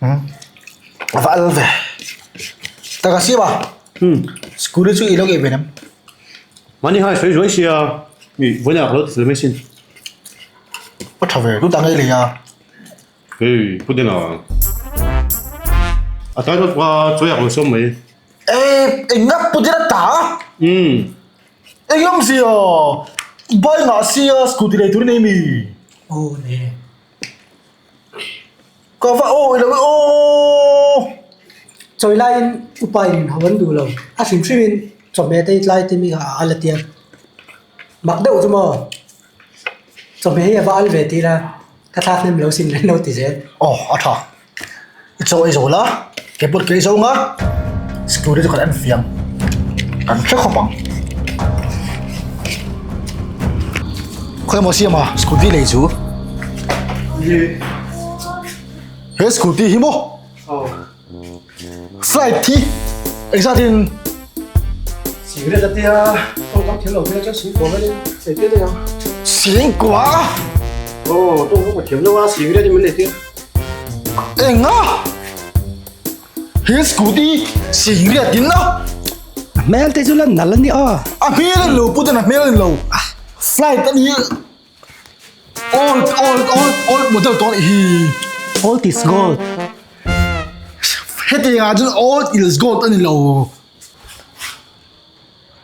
A va al ve. Taka siam a. Scooty chu i lo ngei ve nem. Mahni hai sawi zuai sia i vawiin ah ka lo ti fel mai sin. A tha ve tut ang ei lei a. Hei Pu Dena a tlai deuh a chawi ah ka lo sawm mai. E eng nga Pu Dena ta a? Umm. Eng awm zia bai ngah sia scooty lei tur i nei mi? Aw nei e. Ka va awi lo e aw. Chawi laiin upa in ho an duh lo. A hrim hrimin chawhmeh te hi tlai te mi kha a al a tia. Mak deuh chu maw chawhmeh hi a va al ve tih ila ka thlak hnem lo sin reng lo ti zel. Aw a tha. I chaw ei zo la, ke pawh ke ei zo nga, scooty chu kan en fiam kan hre khawp ang. Khawi emaw siam a scooty lei chu? He scooty hi maw? Flight hi engzat in? Cigarette a tia, tawng tam thiam lo hmel chuan singkua velin ei tir daih ang. Singkua? Aw, tawng tam ka thiam lo a, cigarette in min ei tir. Enga? He scooty cigarette in a? A hmel te chu la nal a ni aw. A hmel a ni lo, puten a hmel a ni lo. Flight a ni. Old, old, old, old model tawh anih hi. Old is gold. Hetiang ah chuan old is gold a ni lo.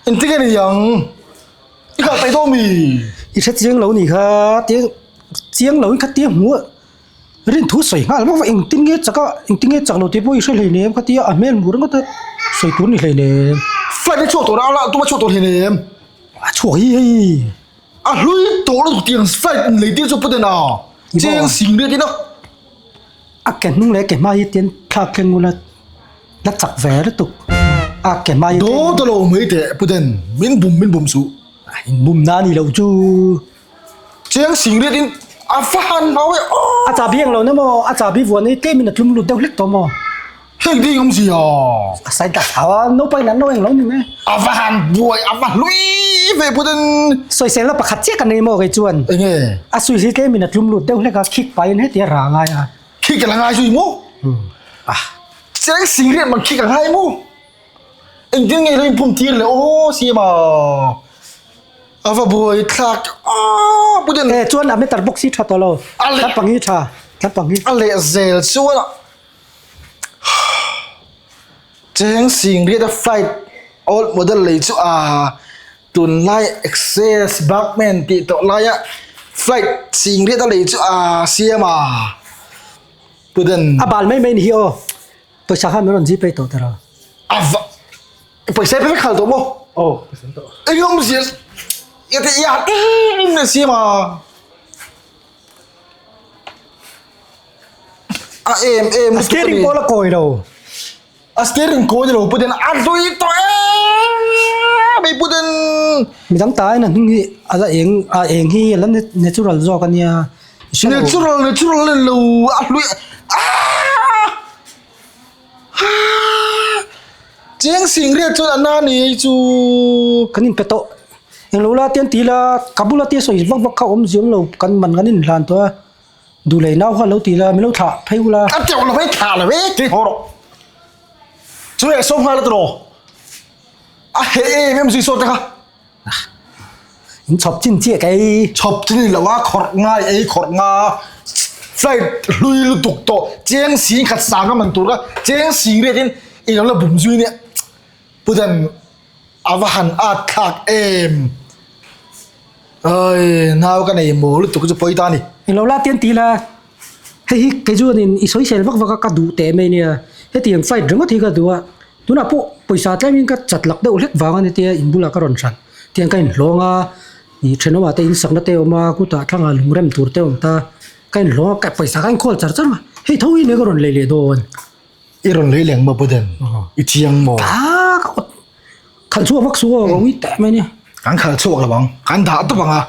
Engtin nge ni ang? I kal peih dawn mi? I hre chiang lo nih kha, tiang chiang lo in kha tia hmuh a rin thu sawi nghal vak vak engtin nge chak a engtin nge chak lo tih pawh i hre hleinem kha tia a hmel hmuh ringawt a sawi tur a ni hleinem. Flight hi chhuak tur a la tuma chhuak tur hleinem. A chhuak hi hei. A hlui tawh lutuk tiang flight in lei tir chu puten a cheng sing riat in a. A ke hnung leh ke hma hi tian thlak thleng ula la chak ve lutuk a ke hma hi. Daw ta lo mai teh puten min bum min bum suh. In bum na ni lo chu. Cheng sing riat in a va han hau e aw. A chahbi ang lo na maw a chahbi vuan hi tlem in a tlum lut deuh hlek tawh maw. Heng ding awm si a. A sai ta thau a, naupang in an lo eng lo ni mai. A va han buai, a va hlui ve put in. Sawisel na pakhat chiah ka nei maw kei chuan. Enge? A sui hi tlem in a tlum lut deuh hlek a, khik pahin heti a rah ngai a. Khik a la ngai zui maw? Ah. Cheng sing riat mang khik a ngai maw? Engtin nge lo inphum tir le aw siam a. A va buai thlak a put in. Eh chuan a meter box hi tha tawh lo. Thlapang hi tha, thlapang hi. A leh zel chuan a. Cheng sing riat a flight old model lei chu a tunlai access Bergman tih tawh laia flight sing riat a lei chu a siam a puten A bal mai mai ni hi aw pawisa kha min rawn zip ei tawh tawh a va pawisa pe vek khal tawh maw aw pawisa tawh eng awmzia ya te ya em em siam a. A em em A steering pawh la kawi lo. A steering kawi ni lo puten a hlui tawh em mai puten. Midang ta in a hnung hi a la eng a eng hi a la natural zawk a nia. Natural natural a ni lo a hlui aaa Cheng sing riat chuan a na ni ei chu. Kan inpe tawh. Englo la te an ti la, ka bula te sawi vak vak kha awm ziang lo, kan man kan inhlan tawh a, duhlei nau kha lo ti la, min lo thlah phei ula. A teuh lo hei thlah lo e tih haw rawh. Chu leh sawm nghal a tiraw. A heh em em zui sawt te kha. In chhawp chin chiah ka ei. Chhawp chin ni lo a, khawrh ngai ei khawrh nga flight hlui lutuk tawh cheng sing khat sang a man tur kha cheng sing riat in i lo la bum zui nia. Pu Dan a va han at thlak em. Ai nau ka nei maw lutuk chu pawi ta a ni. Englo la tian ti la, hei hi kei chuanin i sawisel vak vak a ka duh teh mai nia, hetiang flight ringawt hi ka duh a. Tunah pawh pawisa tlemin ka chat lak deuh hlek vang a ni tia in bulah ka rawn hran. Tiang ka inhlawng a, ih thenawmah te insakna te a awm a, kutah thlangah lungrem tur te a awm ta. Ka inhlawng a, ka pawisa ka inkhawl char char a, hei tho hi nia ka rawn lei leh dawn. I rawn lei leng maw Buden? I chiang maw? Ah ka awt khalh chhuak vak suh aw, ka ui teh mai nia. Kan khalh chhuak lo ang, kan dah tawp ang a,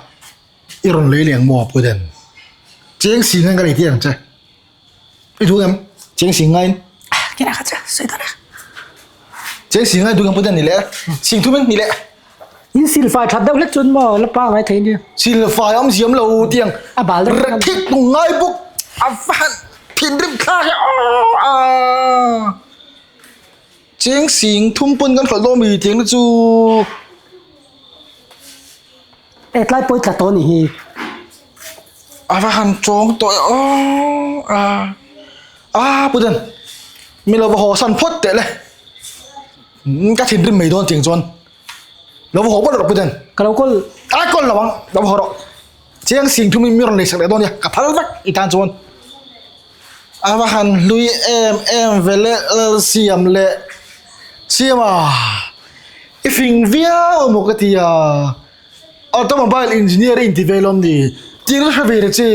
i rawn lei leng maw Buden? Cheng si ngai ka lei tir ang che. I duh em? Cheng sing ngain. Kena kha cha, sawi ta na. Cheng sing ngai duh em puten ni le. Sing thumin ni le. In silfai that deuh hlek chuan maw la pa ngai thei nia. Silfai am ziam lo tiang. A bal deuh. Khik ngai buk. A van thinrim thlak e. Aaa cheng sing thum pawn kan hralh dawn mi tiang te chu. E tlai pawi tla tawh ni hi. A va han tawng tawh e aw a a putan mi lo va haw san phawt teh le ka thinrim mai dawn tiang chuan lo va haw phawt rawh putan ka lo kawl a kawl lo ang lo va haw rawh chiang sing thum in mi rawn lei sak leh dawn nia ka phal vek i tan chuan a va han hlui em em ve le siam leh siam a i fing viau emaw ka ti a. Automobile engineer i inti ve lawm ni? Thil hre ve ta che.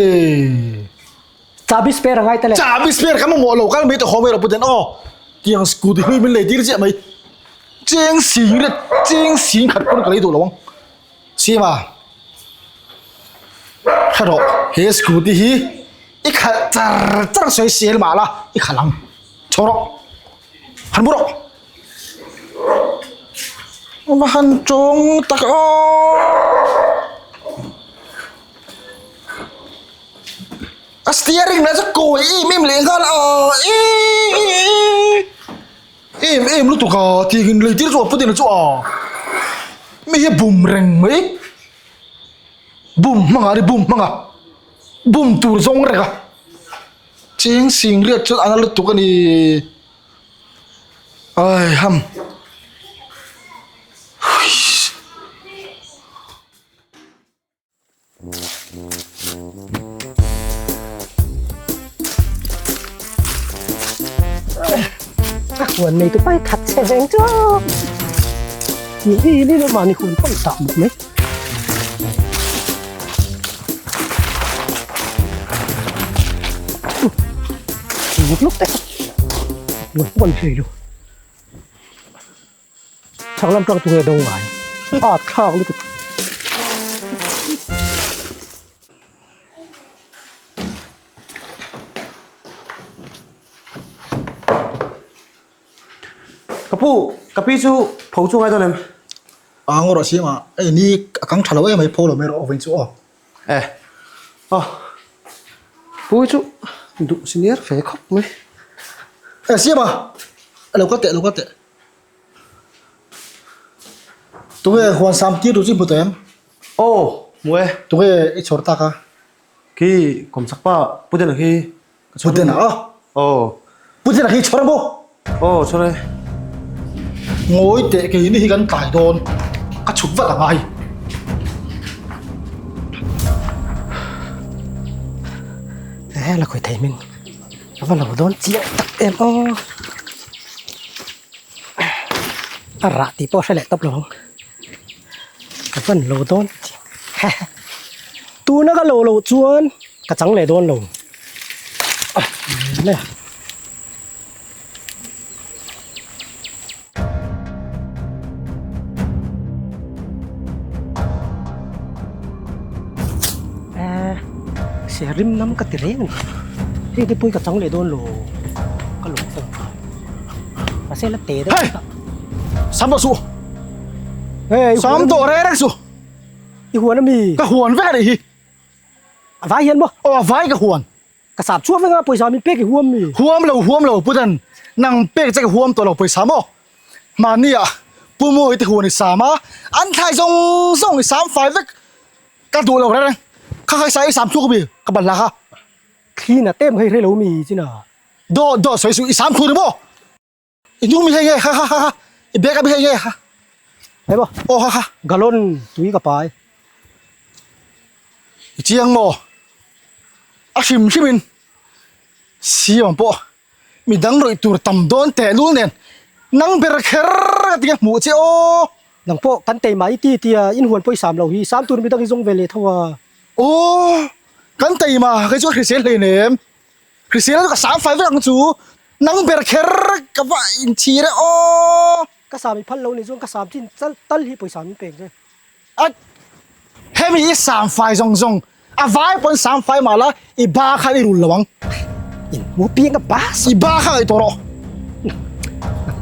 Chabi spare a ngai ta le. Chabi spare ka mamawh lo, kal mai ta haw mai rawh Puten aw. Tiang scooty hlui min lei tir chiah mai. Cheng sing ret, cheng sing khat pawn ka lei duh lo ang. Sima, hre rawh, he scooty hi i khalh char char sawi sel mah la, i khalh ang. Chho rawh, han bu rawh. Va han tawng tak aw a steering lah chu kawi em em leh nghal a eee em em lutuk a tiang in lei tir chu a putin chu a mi hi bum reng mai bum hmangah a ni bum hmangah bum tur zawng reng a cheng sing riat chuan a na lutuk a ni. Ai ham. A huan nei tu pai khat che veng chu. Ni hi ni lo mani huan pawh dah muk mai. Luk luk te. Huan pawh an hrei lo. Chhak lam tang tunge do ngai. A thlak lutuk. Ka pu, ka pi chu pho chu ngai dawn em? A ngaw rawh siam a, hei ni a kang tha lo em mai pho lo mai rawh awin chu aw. E, aw, pu hi chu duh senior fe khawp mai. E siam a, lo ka teh lo ka teh. Tunge huan sam tir tur chu i hmu tawh em? Aw, hmu e. Tunge i chhawr tak a? Khi kawmchak pa Pu Dena khi ka chhawr. Pu Dena a? Aw. Pu Dena khi i chhawr em aw? Aw chhawr e. Ngawi teh keini hi kan tlai dawn ka chhuk vat ang a hei. He la khawi thei hming a va lo dawn chiang tak em aw. A rah tih pawh a hre leh tawp lo ang. Ka van lo dawn tuna ka lo loh chuan ka chang leh dawn lo se rim nam ka ti reng a ni hei te pawh hi ka chang leh dawn lo ka lo mahse la te deuh Sam tawh suh. Sam tawh reng reng suh. I huan ami? Ka huan vek anih hi. A vai hian maw? Aw a vai ka huan. Ka sap chhuak vek a pawisa min pek i huam mi? Huam lo huam lo Putan nang pek che ka huam tawh lo pawisa maw? Mahni ah Pu Mawi te huan i sam a, an thlai zawng zawng i sam fai vek ka duh lo reng reng. Kha kha i sa i sam chhuak ami ka ban la kha. Thli na tem hei hrelo mi chin a. Dawt dawt sawi suh i sam thur ni maw? I hnung mi hei nge ha ha ha ha i bag a mi hei nge ha Hei maw aw ha ha galon tui ka pai. I chiang maw a hrim hrim in siam pawh mi dang rawih tur tam dawn teh lul nen nang ber kher ka ti nge hmuh che aw. Nang pawh kan tei mai ti tia in huan pawisa am lo hi sam tur mi dang i zawng ve leh tho a. Aw kan tei ma kei chu a hrisel hleinem. Hrisel chu ka sam fai vek ang chu, nang ber kher ka va inchhir e aw. Ka sam i phal lo ni chuan ka sam chin chal tal hi pawisa min pek che. A hemi i sam fai zawng zawng a vai pawn sam fai mah la i ba khan i rul lo ang. In hmu piang a ba I ba kha ngaihtuah rawh.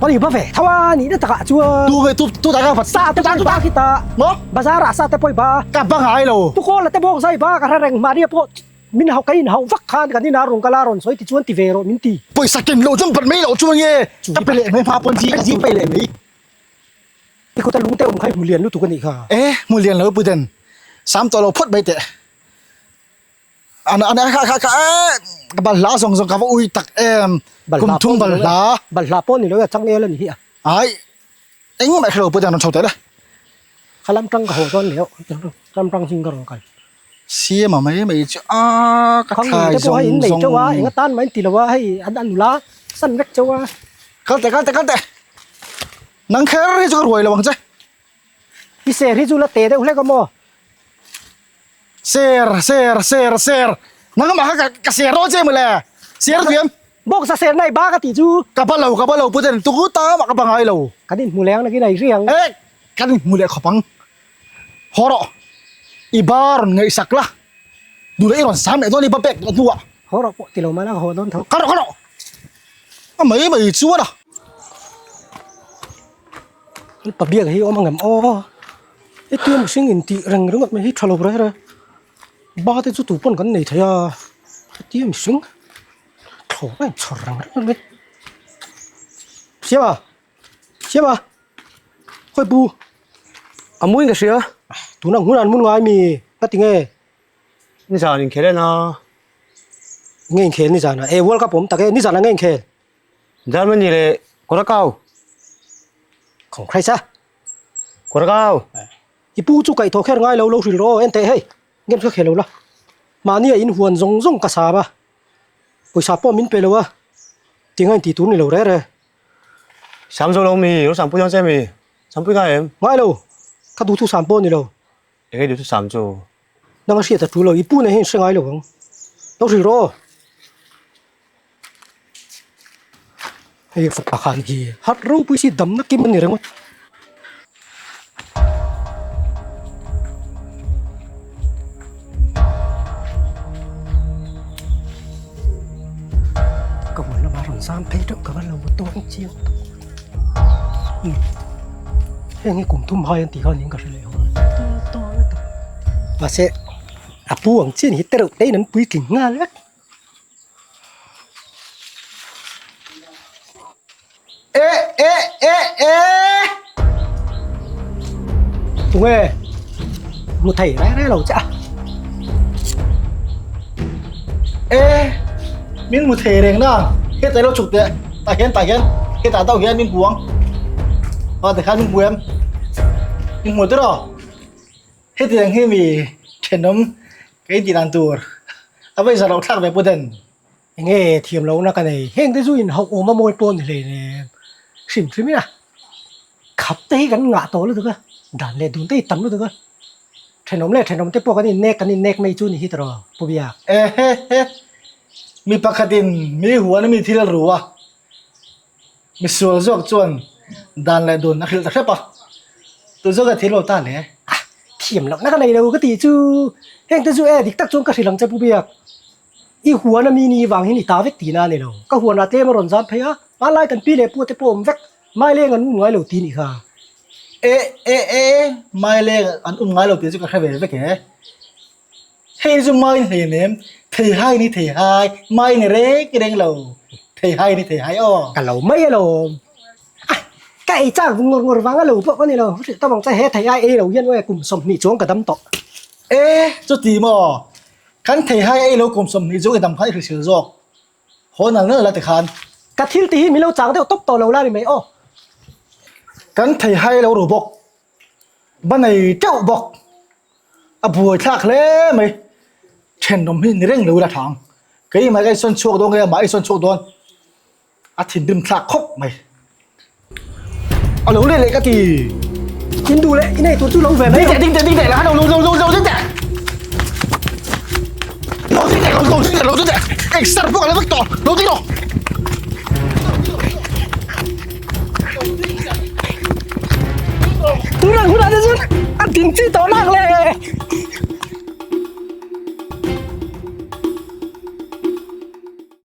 Pawn i ba ve tho a nih na takah chuan. Tu nge tu tu tak a va Sa te pawh i ba khi ta. Maw? Bazar ah sa te pawh i ba. Ka ba ngai lo. Tukawl a te bawk zai ba ka hre reng mahni a pawh. Min hauh ka inhauh vak khan kan inah rawn kal a rawn sawi tichuan ti ve rawh min ti. Pawisa ken loh chuan bat mai loh chu nge ka pe leh mai hma pawn chi ka zing pe leh mai. I kut a lung te awm kha i hmu lian lutuk a nih kha. E hmu lian lo Puten sam tawh lo phawt mai teh. An an kha kha kha e balhla zawng zawng ka va ui tak em kum thum balhla. Balhla pawh ni lo e changel a ni hi a. Ai engmah hre lo Puten rawn chho teh le. Kha lam tang ka haw dawn leh lam tang hing ka rawn kal. Siama mai mai chu a ka thlai zawng zawng. Enga enga tan mai ti lo a hei an an nula san vek chauh a. Kal teh kal teh kal teh nang kher hi chu ka ruai lo ang che. I ser hi chu la te deuh hlek a maw. Ser ser ser ser nangmah kha ka ser dawn che mawle ser thiam. Box a ser nai ba ka tih chu. Ka ba lo ka ba lo puten tuku ta mah ka ba ngai lo. Kan inhmu leng nakin a i hri ang. E kan inhmu leh khawp ang. Haw rawh i ba rawn ngaihsak la duh leh i rawn sam leh dawn i ba pek tawh hnuah. Haw rawh pawh ti lo mahla ka haw dawn tho. Ka rawh ka rawh a mai mai chuan a. Pa biak hi awm angem aw hetia mihring intih reng ringawt mai hi tha lo reng reng ba te chu tu pawn kan nei thei a hetia mihring thlawh a inchhawr reng reng mai siama siama khawi pu a muin ka hria tuna hmun an mun ngai mi ka ti nge nizan inkhel en a nge inkhel nizan ah e world cup awm tak e nizan ah nge inkhel. Germany leh Curacao. Khawng Christ a. Curacao. I pu chu kaih thaw kher ngai lo lo hrilh rawh aw en teh hei game kha khel lo la. Mahni a in huan zawng zawng ka sam a. Pawisa pawh min pe lo a. Tinga in tih tur ni lo re re. Sam zo lo mi, ro sam pui dawn che mi. Sam pui ngai em? Ngai lo. Ka duh thu sam pawh ni lo. Enge duh thu sam chu? Nang a hriat a tul lo, i pu nei hian hre ngai lo ang. Lo hrilh rawh aw. Hei fapa khan hi harh ropui si damna kim a ni ringawt. Ka huan lamah rawn zam phei teuh ka va lo dawn chiang tak. Heng hi kum thum hai an tih khan in ka hre leh ho mahse a pu ang chian hi te reuh te in an puitling nghal vek. E e e e Tunge hmu thei reng reng lo che a. E min hmu thei reng na hetah ilo chhuk teh tah hian tah hian hetah deuh hian min hmu ang aw tikhan min hmu em min hmu tiraw hetiang hi mi thenawm ka intih dan tur a va inzah loh thlak ve pawh den. Enge thiam lohna ka nei heng te chu inhauh awm a mawi pawh ni hlei nen hrim hrim ila khap te hi kan ngah tawh lutuk a dan leh dun te hi tam lutuk a. Thenawm leh thenawm te pawh kan innek kan innek mai chu ni hi tawh Pu Biak. Ehehe, mi pakhatin mi huan a mi thil a ru a, misual zawk chuan dan leh dun a hrilh ta hrep a, tu zawk a thil lo ta le. Ah, thiam lohna ka nei lo ka tih chu heng te chu e dik tak chuan ka hrilh ang che Pu Biak. I huan a mi ni vang hian i ta vek tihna a ni lo. Ka huanah tlem a rawn zam phei a, hmanlai kan pi leh pu te pawh awm vek, Maileng an um ngai lo tih nih kha. E e e Maileng an um ngai lo tih chu ka hre ve vek e. Hei chu mai ni hlei nem, thei hai ni thei hai, mai ni reng reng lo, thei hai ni thei hai aw. Ka lo mai alawm. A, ka ei chak ngawr ngawr vang a lo pawh ka ni lo, hrilh ta vang chuan he thei ai ei lo hian nge kum 20 chuang ka dam tawh. E, chuti maw? Kan thei hai ei lo kum 20 chuang i dam khan i hrisil zawk. Haw nal nal la tikhan. Ka thil ti hi min lo chang deuh tawp tawh lo la ni mai aw. Kan thei hai lo ru bawk. Ba nei teuh bawk. A buai thlak hle mai. Thenawm hi ni reng lo ila thang. Keimah ka insawn chhuak dawn nge amah a insawn chhuak dawn. A thinrim thlak khawp mai. A lo leh leh ka ti. In duh leh in ei tur chu lo ve mai. Ding teh ding teh ding teh lo lo lo lo ding teh. Lo ding teh lo lo ding teh lo ding teh. Exer pawh ka la vek tawh lo ding rawh. Tunah hunah te chuan a ding chi tawh lak le.